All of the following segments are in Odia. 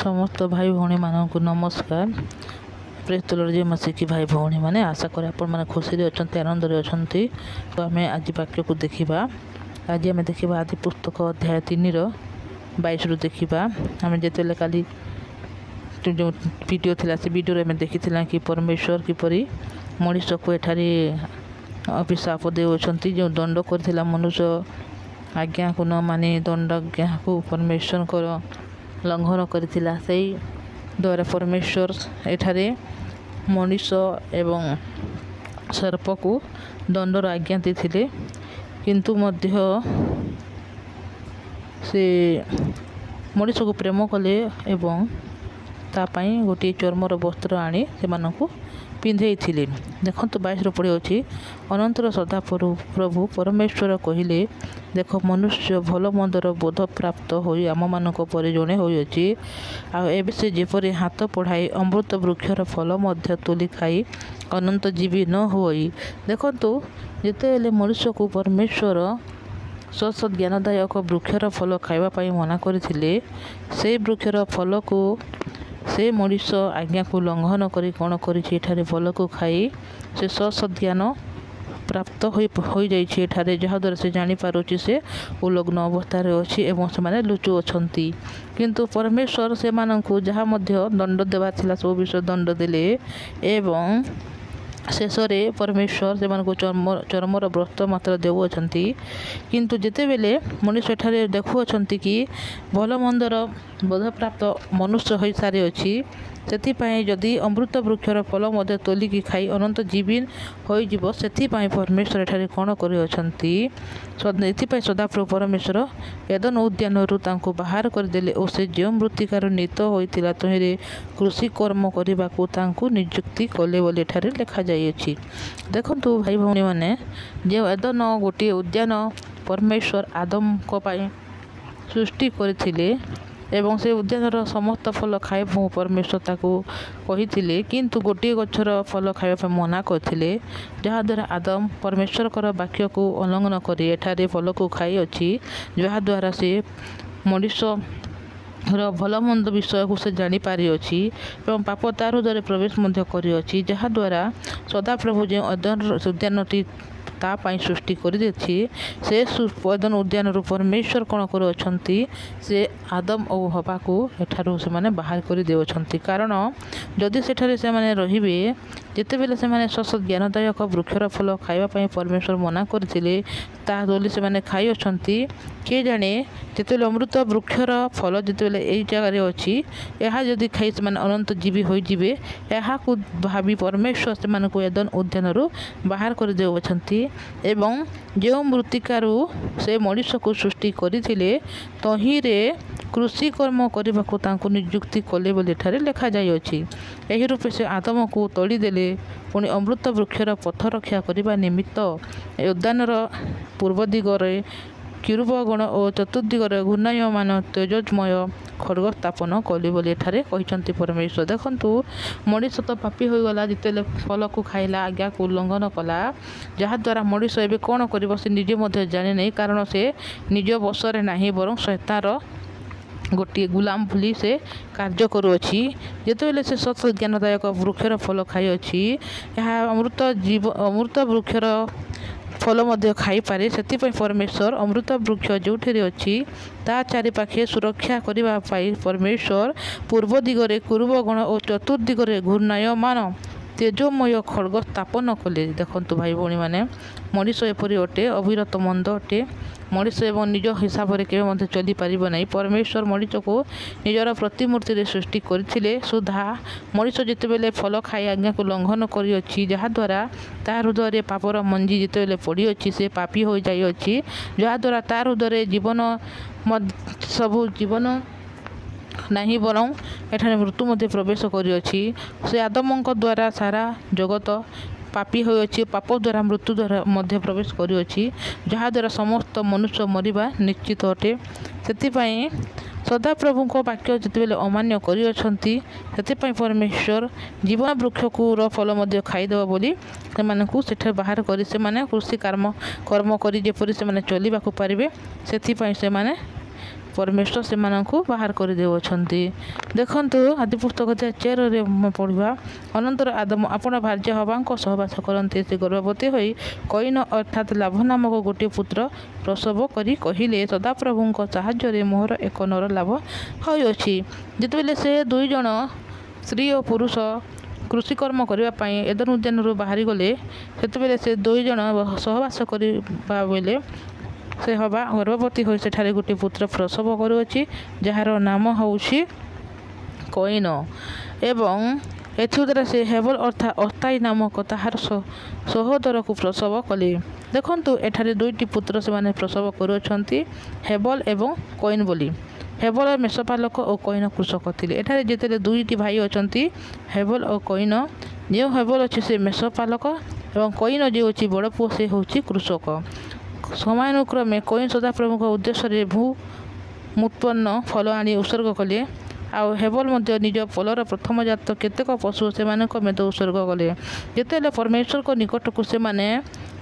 ସମସ୍ତ ଭାଇ ଭଉଣୀମାନଙ୍କୁ ନମସ୍କାର। ପ୍ରେସ୍ତଲର ଯେ ମାସିକି ଭାଇ ଭଉଣୀମାନେ, ଆଶା କରେ ଆପଣମାନେ ଖୁସିରେ ଅଛନ୍ତି, ଆନନ୍ଦରେ ଅଛନ୍ତି। ତ ଆମେ ଆଜି ବାକ୍ୟକୁ ଦେଖିବା। ଆଜି ଆମେ ଦେଖିବା ଆଦି ପୁସ୍ତକ ଅଧ୍ୟାୟ 3ର 22ରୁ ଦେଖିବା। ଆମେ ଯେତେବେଳେ କାଲି ଯେଉଁ ଭିଡ଼ିଓ ଥିଲା, ସେ ଭିଡ଼ିଓରେ ଆମେ ଦେଖିଥିଲା କି ପରମେଶ୍ୱର କିପରି ମଣିଷକୁ ଏଠାରେ ଅଭିଶାପ ଦେଉଅଛନ୍ତି। ଯେଉଁ ଦଣ୍ଡ କରିଥିଲା, ମନୁଷ୍ୟ ଆଜ୍ଞାକୁ ନ ମାନି ଦଣ୍ଡାଜ୍ଞାକୁ ପରମେଶ୍ୱରଙ୍କର ଲଙ୍ଘନ କରିଥିଲା, ସେଇ ଦ୍ୱାରା ପରମେଶ୍ୱର ଏଠାରେ ମଣିଷ ଏବଂ ସର୍ପକୁ ଦଣ୍ଡର ଆଜ୍ଞା ଦେଇଥିଲେ। କିନ୍ତୁ ମଧ୍ୟ ସେ ମଣିଷକୁ ପ୍ରେମ କଲେ ଏବଂ ତା ପାଇଁ ଗୋଟିଏ ଚର୍ମର ବସ୍ତ୍ର ଆଣି ସେମାନଙ୍କୁ ପିନ୍ଧେଇଥିଲେ। ଦେଖନ୍ତୁ, 22ରୁ ପଢ଼ିଅଛି। ଅନନ୍ତର ସଦାପ୍ରଭୁ ପ୍ରଭୁ ପରମେଶ୍ୱର କହିଲେ, ଦେଖ, ମନୁଷ୍ୟ ଭଲ ମନ୍ଦର ବୋଧ ପ୍ରାପ୍ତ ହୋଇ ଆମମାନଙ୍କ ପରି ଜଣେ ହୋଇଅଛି। ଆଉ ଏବେ ସେ ଯେପରି ହାତ ବଢ଼ାଇ ଅମୃତ ବୃକ୍ଷର ଫଳ ମଧ୍ୟ ତୋଳି ଖାଇ ଅନନ୍ତ ଜୀବୀ ନ ହୁଅଇ। ଦେଖନ୍ତୁ, ଯେତେବେଳେ ମନୁଷ୍ୟକୁ ପରମେଶ୍ୱର ସତ୍ ଜ୍ଞାନଦାୟକ ବୃକ୍ଷର ଫଳ ଖାଇବା ପାଇଁ ମନା କରିଥିଲେ, ସେଇ ବୃକ୍ଷର ଫଳକୁ ସେ ମଣିଷ ଆଜ୍ଞାକୁ ଲଙ୍ଘନ କରି କ'ଣ କରିଛି? ଏଠାରେ ଫଳକୁ ଖାଇ ସେ ସତ୍ ଜ୍ଞାନ ପ୍ରାପ୍ତ ହୋଇଯାଇଛି ଏଠାରେ, ଯାହାଦ୍ୱାରା ସେ ଜାଣିପାରୁଛି ସେ ଉଲଗ୍ନ ଅବସ୍ଥାରେ ଅଛି ଏବଂ ସେମାନେ ଲୁଚୁଅଛନ୍ତି। କିନ୍ତୁ ପରମେଶ୍ୱର ସେମାନଙ୍କୁ ଯାହା ମଧ୍ୟ ଦଣ୍ଡ ଦେବାର ଥିଲା, ସବୁ ବିଷୟ ଦଣ୍ଡ ଦେଲେ ଏବଂ ଶେଷରେ ପରମେଶ୍ୱର ସେମାନଙ୍କୁ ଚର୍ମର ବସ୍ତ୍ର ମାତ୍ର ଦେଉଅଛନ୍ତି। କିନ୍ତୁ ଯେତେବେଳେ ମନୁଷ୍ୟ ଏଠାରେ ଦେଖୁଅଛନ୍ତି କି ଭଲ ମନ୍ଦର ବୋଧପ୍ରାପ୍ତ ମନୁଷ୍ୟ ହୋଇସାରିଅଛି, ସେଥିପାଇଁ ଯଦି ଅମୃତ ବୃକ୍ଷର ଫଳ ମଧ୍ୟ ତୋଳିକି ଖାଇ ଅନନ୍ତ ଜୀବୀ ହୋଇଯିବ, ସେଥିପାଇଁ ପରମେଶ୍ୱର ଏଠାରେ କ'ଣ କରିଅଛନ୍ତି? ଏଥିପାଇଁ ସଦାପ୍ରଭୁ ପରମେଶ୍ୱର ଏଦନ ଉଦ୍ୟାନରୁ ତାଙ୍କୁ ବାହାର କରିଦେଲେ ଓ ସେ ଯେଉଁ ମୃତ୍ତିକାରୁ ନୀତ ହୋଇଥିଲା, ତହିଁରେ କୃଷି କର୍ମ କରିବାକୁ ତାଙ୍କୁ ନିଯୁକ୍ତି କଲେ ବୋଲି ଏଠାରେ ଲେଖାଯାଇଅଛି। ଦେଖନ୍ତୁ ଭାଇ ଭଉଣୀମାନେ, ଯେଉଁ ଏଦନ ଗୋଟିଏ ଉଦ୍ୟାନ ପରମେଶ୍ୱର ଆଦମଙ୍କ ପାଇଁ ସୃଷ୍ଟି କରିଥିଲେ ଏବଂ ସେ ଉଦ୍ୟାନର ସମସ୍ତ ଫଳ ଖାଇବାକୁ ପରମେଶ୍ୱର ତାକୁ କହିଥିଲେ, କିନ୍ତୁ ଗୋଟିଏ ଗଛର ଫଳ ଖାଇବା ପାଇଁ ମନା କରିଥିଲେ, ଯାହାଦ୍ୱାରା ଆଦମ ପରମେଶ୍ୱରଙ୍କର ବାକ୍ୟକୁ ଉଲ୍ଲଙ୍ଘନ କରି ଏଠାରେ ଫଳକୁ ଖାଇଅଛି, ଯାହାଦ୍ୱାରା ସେ ମଣିଷର ଭଲ ମନ୍ଦ ବିଷୟକୁ ସେ ଜାଣିପାରିଅଛି ଏବଂ ପାପ ତା ହୃଦୟରେ ପ୍ରବେଶ ମଧ୍ୟ କରିଅଛି, ଯାହାଦ୍ୱାରା ସଦାପ୍ରଭୁ ଯେଉଁ ଉଦ୍ୟାନଟି ତା ପାଇଁ ସୃଷ୍ଟି କରିଦେଇଛି, ସେ ଏଦନ ଉଦ୍ୟାନରୁ ପରମେଶ୍ୱର କ'ଣ କରୁଅଛନ୍ତି? ସେ ଆଦମ ଓ ହବାକୁ ଏଠାରୁ ସେମାନେ ବାହାର କରି ଦେଉଅଛନ୍ତି। କାରଣ ଯଦି ସେଠାରେ ସେମାନେ ରହିବେ, ଯେତେବେଳେ ସେମାନେ ସତ୍ ଜ୍ଞାନଦାୟକ ବୃକ୍ଷର ଫଳ ଖାଇବା ପାଇଁ ପରମେଶ୍ୱର ମନା କରିଥିଲେ, ତାହା ବୋଲି ସେମାନେ ଖାଇଅଛନ୍ତି, କିଏ ଜାଣେ, ଯେତେବେଳେ ଅମୃତ ବୃକ୍ଷର ଫଳ ଯେତେବେଳେ ଏଇ ଜାଗାରେ ଅଛି, ଏହା ଯଦି ଖାଇ ସେମାନେ ଅନନ୍ତ ଜୀବୀ ହୋଇଯିବେ, ଏହାକୁ ଭାବି ପରମେଶ୍ୱର ସେମାନଙ୍କୁ ଏଦନ ଉଦ୍ୟାନରୁ ବାହାର କରିଦେଉଅଛନ୍ତି ଏବଂ ଯେଉଁ ମୃତ୍ତିକାରୁ ସେ ମଣିଷକୁ ସୃଷ୍ଟି କରିଥିଲେ, ତହିଁରେ କୃଷି କର୍ମ କରିବାକୁ ତାଙ୍କୁ ନିଯୁକ୍ତି କଲେ ବୋଲି ଏଠାରେ ଲେଖାଯାଇଅଛି। ଏହି ରୂପେ ସେ ଆଦମକୁ ତଡ଼ିଦେଲେ। ପୁଣି ଅମୃତ ବୃକ୍ଷର ପଥ ରକ୍ଷା କରିବା ନିମିତ୍ତ ଉଦ୍ୟାନର ପୂର୍ବ ଦିଗରେ କିରୁବଗଣ ଓ ଚତୁର୍ଦିଗରେ ଘୂର୍ଣ୍ଣାୟମାନ ତେଜୋମୟ ଖଡ଼୍ଗ ସ୍ଥାପନ କଲେ ବୋଲି ଏଠାରେ କହିଛନ୍ତି ପରମେଶ୍ୱର। ଦେଖନ୍ତୁ, ମଣିଷ ତ ପାପୀ ହୋଇଗଲା ଯେତେବେଳେ ଫଳକୁ ଖାଇଲା, ଆଜ୍ଞାକୁ ଉଲ୍ଲଙ୍ଘନ କଲା, ଯାହାଦ୍ୱାରା ମଣିଷ ଏବେ କ'ଣ କରିବ ସେ ନିଜେ ମଧ୍ୟ ଜାଣେନାହିଁ। କାରଣ ସେ ନିଜ ବଶରେ ନାହିଁ, ବରଂ ଶୈତାନର ଗୋଟିଏ ଗୁଲାମ ଭଳି ସେ କାର୍ଯ୍ୟ କରୁଅଛି। ଯେତେବେଳେ ସେ ସତ୍ ଜ୍ଞାନଦାୟକ ବୃକ୍ଷର ଫଳ ଖାଇଅଛି, ଏହା ଅମୃତ ଜୀବ ଅମୃତ ବୃକ୍ଷର ଫଳ ମଧ୍ୟ ଖାଇପାରେ। ସେଥିପାଇଁ ପରମେଶ୍ୱର ଅମୃତ ବୃକ୍ଷ ଯେଉଁଠାରେ ଅଛି, ତା ଚାରିପାଖେ ସୁରକ୍ଷା କରିବା ପାଇଁ ପରମେଶ୍ୱର ପୂର୍ବ ଦିଗରେ କୁରୁବଗଣ ଓ ଚତୁର୍ଦିଗରେ ଘୂର୍ଣ୍ଣାୟମାନ ତେଜୋମୟ ଖଡ଼୍ଗ ସ୍ଥାପନ କଲେ। ଦେଖନ୍ତୁ ଭାଇ ଭଉଣୀମାନେ, ମଣିଷ ଏପରି ଅଟେ, ଅବିରତ ମନ୍ଦ ଅଟେ ମଣିଷ ଏବଂ ନିଜ ହିସାବରେ କେବେ ମଧ୍ୟ ଚଲିପାରିବ ନାହିଁ। ପରମେଶ୍ୱର ମଣିଷକୁ ନିଜର ପ୍ରତିମୂର୍ତ୍ତିରେ ସୃଷ୍ଟି କରିଥିଲେ ସୁଦ୍ଧା ମଣିଷ ଯେତେବେଳେ ଫଳ ଖାଇ ଆଜ୍ଞାକୁ ଲଙ୍ଘନ କରିଅଛି, ଯାହାଦ୍ୱାରା ତା ହୃଦୟରେ ପାପର ମଞ୍ଜି ଯେତେବେଳେ ପଡ଼ିଅଛି, ସେ ପାପୀ ହୋଇଯାଇଅଛି, ଯାହାଦ୍ୱାରା ତା ହୃଦୟରେ ଜୀବନ ସବୁ ଜୀବନ ନାହିଁ, ବରଂ ଏଠାରେ ମୃତ୍ୟୁ ମଧ୍ୟ ପ୍ରବେଶ କରିଅଛି। ସେ ଆଦମଙ୍କ ଦ୍ୱାରା ସାରା ଜଗତ ପାପୀ ହୋଇଅଛି। ପାପ ଦ୍ୱାରା ମୃତ୍ୟୁ ଦ୍ୱାରା ମଧ୍ୟ ପ୍ରବେଶ କରିଅଛି, ଯାହାଦ୍ୱାରା ସମସ୍ତ ମନୁଷ୍ୟ ମରିବା ନିଶ୍ଚିତ ଅଟେ। ସେଥିପାଇଁ ସଦାପ୍ରଭୁଙ୍କ ବାକ୍ୟ ଯେତେବେଳେ ଅମାନ୍ୟ କରିଅଛନ୍ତି, ସେଥିପାଇଁ ପରମେଶ୍ୱର ଜୀବନ ବୃକ୍ଷକୁ ର ଫଳ ମଧ୍ୟ ଖାଇଦେବ ବୋଲି ସେମାନଙ୍କୁ ସେଠାରେ ବାହାର କରି ସେମାନେ କୃଷି କର୍ମ କରି ଯେପରି ସେମାନେ ଚଲିବାକୁ ପାରିବେ, ସେଥିପାଇଁ ସେମାନେ ପରମେଶ୍ୱର ସେମାନଙ୍କୁ ବାହାର କରିଦେଉଅଛନ୍ତି। ଦେଖନ୍ତୁ, ଆଦି ପୁସ୍ତକ 4ରେ ପଢ଼ିବା। ଅନନ୍ତର ଆଦମ ଆପଣା ଭାର୍ଯ୍ୟା ହବାଙ୍କ ସହବାସ କରନ୍ତେ, ସେ ଗର୍ଭବତୀ ହୋଇ କଇନ ଅର୍ଥାତ୍ ଲାଭ ନାମକ ଗୋଟିଏ ପୁତ୍ର ପ୍ରସବ କରି କହିଲେ, ସଦାପ୍ରଭୁଙ୍କ ସାହାଯ୍ୟରେ ମୋହର ଏକ ନର ଲାଭ ହୋଇଅଛି। ଯେତେବେଳେ ସେ ଦୁଇ ଜଣ ସ୍ତ୍ରୀ ଓ ପୁରୁଷ କୃଷିକର୍ମ କରିବା ପାଇଁ ଏଦନ ଉଦ୍ୟାନରୁ ବାହାରିଗଲେ, ସେତେବେଳେ ସେ ଦୁଇ ଜଣ ସହବାସ କରିବା ବେଳେ ସେ ହବା ଗର୍ଭବତୀ ହୋଇ ସେଠାରେ ଗୋଟିଏ ପୁତ୍ର ପ୍ରସବ କରୁଅଛି, ଯାହାର ନାମ ହେଉଛି କଇନ। ଏବଂ ଏଥିଦ୍ୱାରା ସେ ହେବଲ ଅର୍ଥାତ୍ ଅସ୍ଥାୟୀ ନାମକ ତାହାର ସହୋଦରକୁ ପ୍ରସବ କଲେ। ଦେଖନ୍ତୁ, ଏଠାରେ ଦୁଇଟି ପୁତ୍ର ସେମାନେ ପ୍ରସବ କରୁଅଛନ୍ତି, ହେବଲ ଏବଂ କଇନ ବୋଲି। ହେବଲ ମେଷପାଲକ ଓ କଇନ କୃଷକ ଥିଲେ। ଏଠାରେ ଯେତେବେଳେ ଦୁଇଟି ଭାଇ ଅଛନ୍ତି, ହେବଲ ଓ କଇନ, ଯେଉଁ ହେବଲ ଅଛି ସେ ମେଷପାଲକ ଏବଂ କଇନ ଯେଉଁ ଅଛି ବଡ଼ ପୁଅ ସେ ହେଉଛି କୃଷକ। ସମୟାନୁକ୍ରମେ କଇନ ସଦାପ୍ରଭୁଙ୍କ ଉଦ୍ଦେଶ୍ୟରେ ଭୂମୁତ୍ପନ୍ନ ଫଳ ଆଣି ଉତ୍ସର୍ଗ କଲେ। ଆଉ ହେବଲ ମଧ୍ୟ ନିଜ ପଲର ପ୍ରଥମ ଜାତ କେତେକ ପଶୁ ସେମାନଙ୍କ ମେଦ ଉତ୍ସର୍ଗ କଲେ। ଯେତେବେଳେ ପରମେଶ୍ୱରଙ୍କ ନିକଟକୁ ସେମାନେ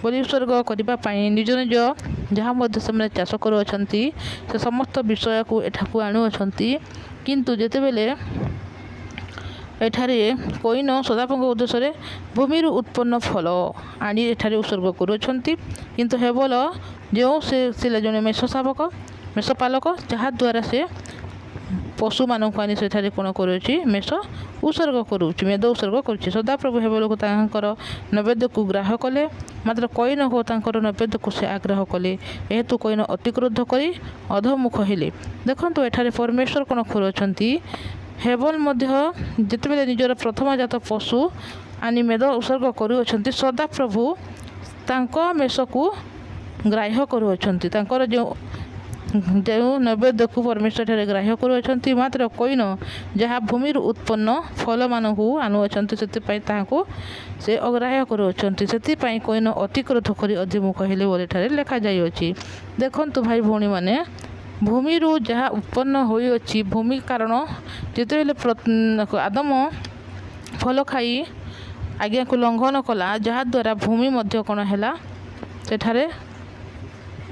ବଳି ଉତ୍ସର୍ଗ କରିବା ପାଇଁ ନିଜ ନିଜ ଯାହା ମଧ୍ୟ ସେମାନେ ଚାଷ କରୁଅଛନ୍ତି, ସେ ସମସ୍ତ ବିଷୟକୁ ଏଠାକୁ ଆଣୁଅଛନ୍ତି। କିନ୍ତୁ ଯେତେବେଳେ ଏଠାରେ କଇନ ସଦାପ୍ରଭୁଙ୍କ ଉଦ୍ଦେଶ୍ୟରେ ଭୂମିରୁ ଉତ୍ପନ୍ନ ଫଳ ଆଣି ଏଠାରେ ଉତ୍ସର୍ଗ କରୁଅଛନ୍ତି, କିନ୍ତୁ ହେବଲ ଯେଉଁ ସେ ଥିଲେ ଜଣେ ମେଷ ଶାବକ, ମେଷପାଲକ, ଯାହାଦ୍ୱାରା ସେ ପଶୁମାନଙ୍କୁ ଆଣି ସେଠାରେ କ'ଣ କରୁଅଛି? ମେଷ ଉତ୍ସର୍ଗ କରୁଛି, ମେଦ ଉତ୍ସର୍ଗ କରୁଛି। ସଦାପ୍ରଭୁ ହେବଲକୁ ତାଙ୍କର ନୈବେଦ୍ୟକୁ ଗ୍ରାହ୍ୟ କଲେ, ମାତ୍ର କଇନକୁ ତାଙ୍କର ନୈବେଦ୍ୟକୁ ସେ ଆଗ୍ରହ କଲେ। ଏହେତୁ କଇନ ଅତି କ୍ରୋଧ କରି ଅଧୋମୁଖ ହେଲେ। ଦେଖନ୍ତୁ, ଏଠାରେ ପରମେଶ୍ୱର କ'ଣ କରୁଅଛନ୍ତି? ହେବଲ ମଧ୍ୟ ଯେତେବେଳେ ନିଜର ପ୍ରଥମ ଜାତ ପଶୁ ଆଣି ମେଦ ଉତ୍ସର୍ଗ କରୁଅଛନ୍ତି, ସଦାପ୍ରଭୁ ତାଙ୍କ ମେଷକୁ ଗ୍ରାହ୍ୟ କରୁଅଛନ୍ତି। ତାଙ୍କର ଯେଉଁ ଯେଉଁ ନୈବେଦ୍ୟକୁ ପରମେଶ୍ୱର ଏଠାରେ ଗ୍ରାହ୍ୟ କରୁଅଛନ୍ତି, ମାତ୍ର କଇନ ଯାହା ଭୂମିରୁ ଉତ୍ପନ୍ନ ଫଳମାନଙ୍କୁ ଆଣୁଅଛନ୍ତି, ସେଥିପାଇଁ ତାହାକୁ ସେ ଅଗ୍ରାହ୍ୟ କରୁଅଛନ୍ତି। ସେଥିପାଇଁ କଇନ ଅତି କ୍ରୋଧ କରି ଅଧିମୁଖ ହେଲେ ବୋଲି ଏଠାରେ ଲେଖାଯାଇଅଛି। ଦେଖନ୍ତୁ ଭାଇ ଭଉଣୀମାନେ, ଭୂମିରୁ ଯାହା ଉତ୍ପନ୍ନ ହୋଇଅଛି ଭୂମି, କାରଣ ଯେତେବେଳେ ଆଦମ ଫଳ ଖାଇ ଆଜ୍ଞାକୁ ଲଙ୍ଘନ କଲା, ଯାହାଦ୍ୱାରା ଭୂମି ମଧ୍ୟ କ'ଣ ହେଲା? ସେଠାରେ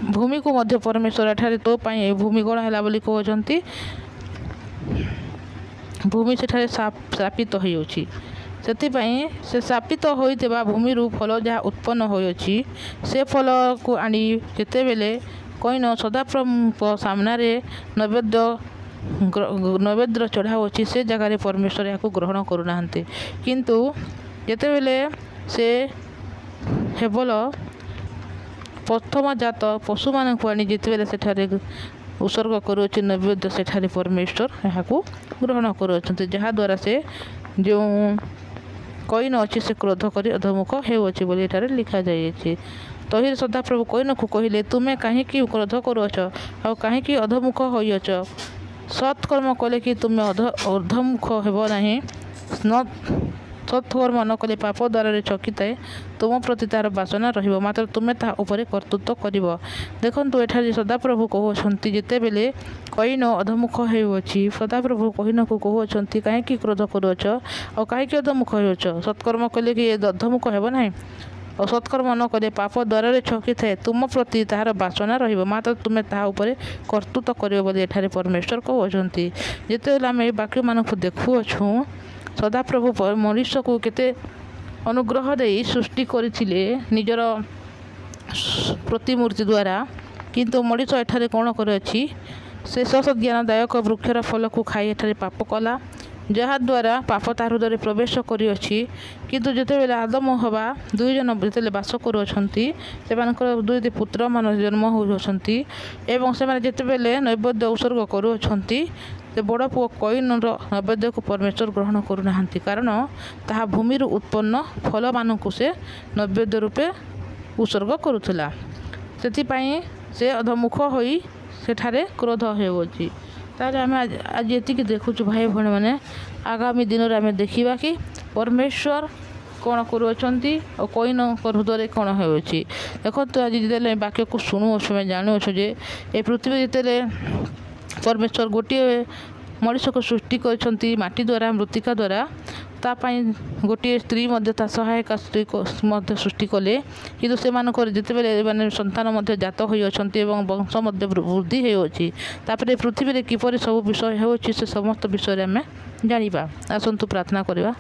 ଭୂମିକୁ ମଧ୍ୟ ପରମେଶ୍ୱର ଏଠାରେ ତୋ ପାଇଁ ଏ ଭୂମି କ'ଣ ହେଲା ବୋଲି କହୁଛନ୍ତି? ଭୂମି ସେଠାରେ ଶ୍ରାପିତ ହୋଇଅଛି। ସେଥିପାଇଁ ସେ ଶ୍ରାପିତ ହୋଇଥିବା ଭୂମିରୁ ଫଳ ଯାହା ଉତ୍ପନ୍ନ ହୋଇଅଛି, ସେ ଫଳକୁ ଆଣି ଯେତେବେଳେ କଇନ ସଦାପ୍ରଭୁଙ୍କ ସାମ୍ନାରେ ନୈବେଦ୍ୟ ଚଢ଼ାଉଅଛି, ସେ ଜାଗାରେ ପରମେଶ୍ୱର ଏହାକୁ ଗ୍ରହଣ କରୁନାହାନ୍ତି। କିନ୍ତୁ ଯେତେବେଳେ ସେ ହେବଲ ପ୍ରଥମ ଜାତ ପଶୁମାନଙ୍କୁ ଆଣି ଯେତେବେଳେ ସେଠାରେ ଉତ୍ସର୍ଗ କରୁଅଛି ନୈବେଦ୍ୟ, ସେଠାରେ ପରମେଶ୍ୱର ଏହାକୁ ଗ୍ରହଣ କରୁଅଛନ୍ତି, ଯାହାଦ୍ୱାରା ସେ ଯେଉଁ କଇନ ଅଛି ସେ କ୍ରୋଧ କରି ଅଧୋମୁଖ ହେଉଅଛି ବୋଲି ଏଠାରେ ଲେଖାଯାଇଅଛି। ତହିଁରେ ସଦାପ୍ରଭୁ କଇନକୁ କହିଲେ, ତୁମେ କାହିଁକି କ୍ରୋଧ କରୁଅଛ ଆଉ କାହିଁକି ଅଧୋମୁଖ ହୋଇଅଛ? ସତ୍କର୍ମ କଲେ କି ତୁମେ ଅଧୋମୁଖ ହେବ ନାହିଁ? ସତ୍କର୍ମ ନ କଲେ ପାପ ଦ୍ୱାରରେ ଛକିଥାଏ, ତୁମ ପ୍ରତି ତାହାର ବାସନା ରହିବ, ମାତ୍ର ତୁମେ ତାହା ଉପରେ କର୍ତ୍ତୃତ୍ୱ କରିବ। ଦେଖନ୍ତୁ, ଏଠାରେ ସଦାପ୍ରଭୁ କହୁଅଛନ୍ତି, ଯେତେବେଳେ କଇନ ଅଧୋମୁଖ ହେଉଅଛି, ସଦାପ୍ରଭୁ କଇନକୁ କହୁଅଛନ୍ତି, କାହିଁକି କ୍ରୋଧ କରୁଅଛ ଆଉ କାହିଁକି ଅଧୋମୁଖ ହେଉଅଛ? ସତ୍କର୍ମ କଲେ କି ଅଧୋମୁଖ ହେବ ନାହିଁ? ଆଉ ସତ୍କର୍ମ ନ କଲେ ପାପ ଦ୍ୱାରରେ ଛକିଥାଏ, ତୁମ ପ୍ରତି ତାହାର ବାସନା ରହିବ, ମାତ୍ର ତୁମେ ତାହା ଉପରେ କର୍ତ୍ତୃତ୍ୱ କରିବ ବୋଲି ଏଠାରେ ପରମେଶ୍ୱର କହୁଅଛନ୍ତି। ଯେତେବେଳେ ଆମେ ଏହି ବାକ୍ୟମାନଙ୍କୁ ଦେଖୁଅଛୁ, ସଦାପ୍ରଭୁ ମନୁଷ୍ୟକୁ କେତେ ଅନୁଗ୍ରହ ଦେଇ ସୃଷ୍ଟି କରିଥିଲେ ନିଜର ପ୍ରତିମୂର୍ତ୍ତି ଦ୍ୱାରା, କିନ୍ତୁ ମଣିଷ ଏଠାରେ କ'ଣ କରିଅଛି? ସେ ଜ୍ଞାନଦାୟକ ବୃକ୍ଷର ଫଳକୁ ଖାଇ ଏଠାରେ ପାପ କଲା, ଯାହାଦ୍ୱାରା ପାପ ତା ହୃଦୟରେ ପ୍ରବେଶ କରିଅଛି। କିନ୍ତୁ ଯେତେବେଳେ ଆଦମ ହବା ଦୁଇ ଜଣ ଯେତେବେଳେ ବାସ କରୁଅଛନ୍ତି, ସେମାନଙ୍କର ଦୁଇଟି ପୁତ୍ରମାନ ଜନ୍ମ ହେଉଅଛନ୍ତି ଏବଂ ସେମାନେ ଯେତେବେଳେ ନୈବେଦ୍ୟ ଉତ୍ସର୍ଗ କରୁଅଛନ୍ତି, ସେ ବଡ଼ ପୁଅ କଇନର ନୈବେଦ୍ୟକୁ ପରମେଶ୍ୱର ଗ୍ରହଣ କରୁନାହାନ୍ତି, କାରଣ ତାହା ଭୂମିରୁ ଉତ୍ପନ୍ନ ଫଳମାନଙ୍କୁ ସେ ନୈବେଦ୍ୟ ରୂପେ ଉତ୍ସର୍ଗ କରୁଥିଲା। ସେଥିପାଇଁ ସେ ଅଧୋମୁଖ ହୋଇ ସେଠାରେ କ୍ରୋଧ ହେଉଅଛି। ତାହେଲେ ଆମେ ଆଜି ଏତିକି ଦେଖୁଛୁ ଭାଇ ଭଉଣୀମାନେ। ଆଗାମୀ ଦିନରେ ଆମେ ଦେଖିବା କି ପରମେଶ୍ୱର କ'ଣ କରୁଅଛନ୍ତି ଆଉ କଇନଙ୍କ ହୃଦୟରେ କ'ଣ ହେଉଅଛି। ଦେଖନ୍ତୁ, ଆଜି ଯେତେବେଳେ ବାକ୍ୟକୁ ଶୁଣୁଅଛୁ, ଆମେ ଜାଣୁଅଛୁ ଯେ ଏ ପୃଥିବୀ ଯେତେବେଳେ ପରମେଶ୍ୱର ଗୋଟିଏ ମଣିଷକୁ ସୃଷ୍ଟି କରିଛନ୍ତି ମାଟି ଦ୍ୱାରା, ମୃତ୍ତିକା ଦ୍ୱାରା, ତା ପାଇଁ ଗୋଟିଏ ସ୍ତ୍ରୀ ମଧ୍ୟ ତା ସହାୟିକା ସ୍ତ୍ରୀ ମଧ୍ୟ ସୃଷ୍ଟି କଲେ। କିନ୍ତୁ ସେମାନଙ୍କର ଯେତେବେଳେ ମାନେ ସନ୍ତାନ ମଧ୍ୟ ଜାତ ହୋଇଅଛନ୍ତି ଏବଂ ବଂଶ ମଧ୍ୟ ବୃଦ୍ଧି ହେଉଅଛି, ତାପରେ ପୃଥିବୀରେ କିପରି ସବୁ ବିଷୟ ହେଉଅଛି ସେ ସମସ୍ତ ବିଷୟରେ ଆମେ ଜାଣିବା। ଆସନ୍ତୁ ପ୍ରାର୍ଥନା କରିବା।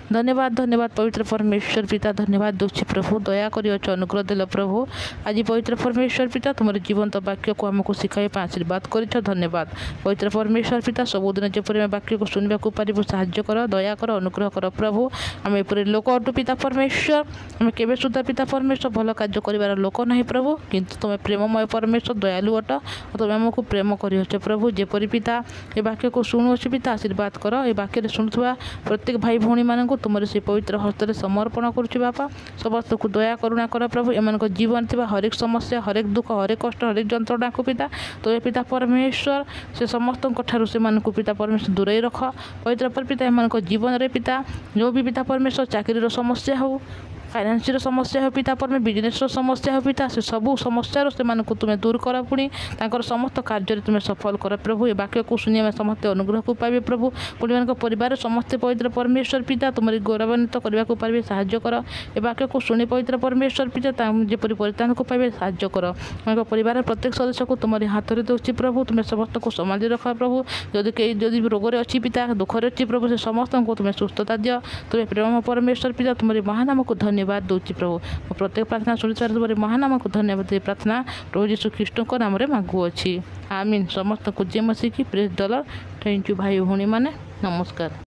ଧନ୍ୟବାଦ, ଧନ୍ୟବାଦ ପବିତ୍ର ପରମେଶ୍ୱର ପିତା, ଧନ୍ୟବାଦ ଦେଉଛି ପ୍ରଭୁ, ଦୟା କରିଅଛ, ଅନୁଗ୍ରହ ଦେଲ ପ୍ରଭୁ। ଆଜି ପବିତ୍ର ପରମେଶ୍ୱର ପିତା ତୁମର ଜୀବନ୍ତ ବାକ୍ୟକୁ ଆମକୁ ଶିଖାଇବା ପାଇଁ ଆଶୀର୍ବାଦ କରିଛ, ଧନ୍ୟବାଦ। ପବିତ୍ର ପରମେଶ୍ୱର ପିତା, ସବୁଦିନ ଯେପରି ଆମେ ବାକ୍ୟକୁ ଶୁଣିବାକୁ ପାରିବୁ ସାହାଯ୍ୟ କର, ଦୟା କର, ଅନୁଗ୍ରହ କର ପ୍ରଭୁ। ଆମେ ଏପରି ଲୋକ ଅଟୁ ପିତା ପରମେଶ୍ୱର, ଆମେ କେବେ ସୁଦ୍ଧା ପିତା ପରମେଶ୍ୱର ଭଲ କାର୍ଯ୍ୟ କରିବାର ଲୋକ ନାହିଁ ପ୍ରଭୁ, କିନ୍ତୁ ତୁମେ ପ୍ରେମମୟ ପରମେଶ୍ୱର, ଦୟାଲୁ ଅଟ, ତୁମେ ଆମକୁ ପ୍ରେମ କରିଅଛ ପ୍ରଭୁ। ଯେପରି ପିତା ଏ ବାକ୍ୟକୁ ଶୁଣୁଅଛୁ ପିତା, ଆଶୀର୍ବାଦ କର। ଏ ବାକ୍ୟରେ ଶୁଣୁଥିବା ପ୍ରତ୍ୟେକ ଭାଇ ଭଉଣୀମାନଙ୍କୁ ତୁମର ସେ ପବିତ୍ର ହସ୍ତରେ ସମର୍ପଣ କରୁଛୁ ବାପା। ସମସ୍ତଙ୍କୁ ଦୟା କରୁଣା କର ପ୍ରଭୁ। ଏମାନଙ୍କ ଜୀବନ ଥିବା ହରେକ ସମସ୍ୟା, ହରେକ ଦୁଃଖ, ହରେକ କଷ୍ଟ, ହରେକ ଯନ୍ତ୍ରଣାକୁ ପିତା ତୁମେ ପିତା ପରମେଶ୍ୱର ସେ ସମସ୍ତଙ୍କ ଠାରୁ ସେମାନଙ୍କୁ ପିତା ପରମେଶ୍ୱର ଦୂରେଇ ରଖ। ପବିତ୍ର ପିତା, ଏମାନଙ୍କ ଜୀବନରେ ପିତା ଯେଉଁ ବି ପିତା ପରମେଶ୍ୱର ଚାକିରିର ସମସ୍ୟା ହେଉ, ଫାଇନାନ୍ସିର ସମସ୍ୟା ହେଉ ପିତା ପରମେ, ବିଜନେସ୍ର ସମସ୍ୟା ହେଉ ପିତା, ସେ ସବୁ ସମସ୍ୟାରୁ ସେମାନଙ୍କୁ ତୁମେ ଦୂର କର, ପୁଣି ତାଙ୍କର ସମସ୍ତ କାର୍ଯ୍ୟରେ ତୁମେ ସଫଳ କର ପ୍ରଭୁ। ଏ ବାକ୍ୟକୁ ଶୁଣି ଆମେ ସମସ୍ତେ ଅନୁଗ୍ରହକୁ ପାଇବେ ପ୍ରଭୁ। ପୁଣି ଏମାନଙ୍କ ପରିବାର ସମସ୍ତେ ପବିତ୍ର ପରମେଶ୍ୱର ପିତା ତୁମରି ଗୌରବାନ୍ୱିତ କରିବାକୁ ପାରିବେ, ସାହାଯ୍ୟ କର। ଏ ବାକ୍ୟକୁ ଶୁଣି ପବିତ୍ର ପରମେଶ୍ୱର ପିତା ଯେପରି ପରିତ୍ରାଣକୁ ପାଇବେ ସାହାଯ୍ୟ କର। ଏମାନଙ୍କ ପରିବାରର ପ୍ରତ୍ୟେକ ସଦସ୍ୟକୁ ତୁମରି ହାତରେ ଦେଉଛି ପ୍ରଭୁ, ତୁମେ ସମସ୍ତଙ୍କୁ ସମ୍ଭାଳି ରଖ ପ୍ରଭୁ। ଯଦି କେହି ଯଦି ରୋଗରେ ଅଛି ପିତା, ଦୁଃଖରେ ଅଛି ପ୍ରଭୁ, ସେ ସମସ୍ତଙ୍କୁ ତୁମେ ସୁସ୍ଥତା ଦିଅ। ତୁମେ ପ୍ରେମ ପରମେଶ୍ୱର ପିତା, ତୁମରି ମହାନାମକୁ ଧନ୍ୟବାଦ ଦେଉଛି ପ୍ରଭୁ। ମୋ ପ୍ରତ୍ୟେକ ପ୍ରାର୍ଥନା ଶୁଣିଥିବାରୁ ତୁମରି ମହାନାମକୁ ଧନ୍ୟବାଦ ଦେଇ ପ୍ରାର୍ଥନା ପ୍ରଭୁ ଯୀଶୁ ଖ୍ରୀଷ୍ଟଙ୍କ ନାମରେ ମାଗୁଅଛି, ଆମିନ୍। ସମସ୍ତଙ୍କୁ ଜୟ ମସିକି, press the Lord. Thank you ଭାଇ ଭଉଣୀମାନେ, ନମସ୍କାର।